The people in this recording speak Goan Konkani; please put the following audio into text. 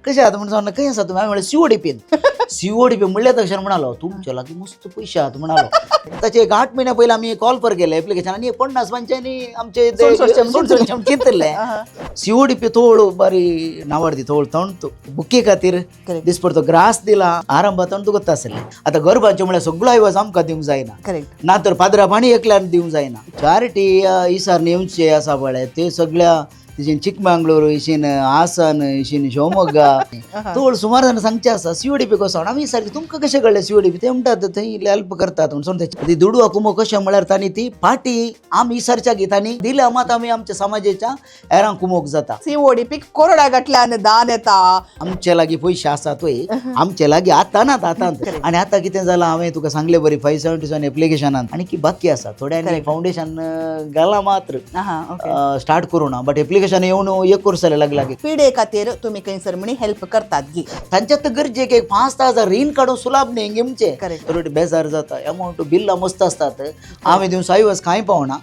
कशें आहात म्हण सांगना, खंय आसा तुमी? हांवें म्हणलें सीओडीपीन. सीओडीपी म्हणल्या तक्षण म्हणालो, तुमच्या लागीं मस्त पयशे आहात म्हणालो. ताचे एक 8 म्हयन्या पयलीं आमी कॉल पर केले एप्लिकेशन आनी 50 पंच्यांनी आमचे ते सोड चिंतले. सीओडीपी थोडो बारी नावाडती, थोडो तणतो बुके खातीर दिसपडतो ग्रास दिला आरंभात तणतो गोत्ता आसले. आतां गरबांचे म्हळ्यार सगळो आयवाज आमकां दिवंक जायना. करेक्ट. ना तर पाद्रा पाणी एकल्यान दिवंक जायना. चारिटी इसार नेमचे आसा पळय ते सगळ्या तिशीन चिकमंगळूर, इशीन हासन, इशीन शिवमोग्गा, थोड सुमार जाणां सांगचे आसा सीओडीपी कसो. आमी सारकें तुमकां कशें कळ्ळें सीओडीपी? ते म्हणटात थंय हेल्प करतात म्हणून. ती दुडवा कुमो कशें म्हळ्यार तांणी ती पाटी आमी इसारच्या गितांनी दिल्या मात आमी आमच्या समाजेच्या हेरांक कुमोक जाता. सीओडीपी कोरडा गटल्यान दान येता. आमचे लागीं पयशे आसात वय, आमचे लागीं आतां नात आतां. आनी आतां कितें जालां, हांवें तुका सांगले बरी 577 एप्लिकेशनान आनी की बाकी आसा थोड्यांनी फावंडेशन घालां मात्र, स्टार्ट करूं ना, बट एप्लिकेशन येवन एक वर्स जालें लागीं लागीं. पिडे खातीर तुमी खंयसर म्हणी हेल्प करतात गी? तांच्यात तर गरजेक एक 5-10 हजार रीण काडून सुलाभ न्ही घेवचे. Correct. थोडे बेजार जाता, एमावंट बिल्लां मस्त आसतात, आमी दिवन सायवस कांय पावना.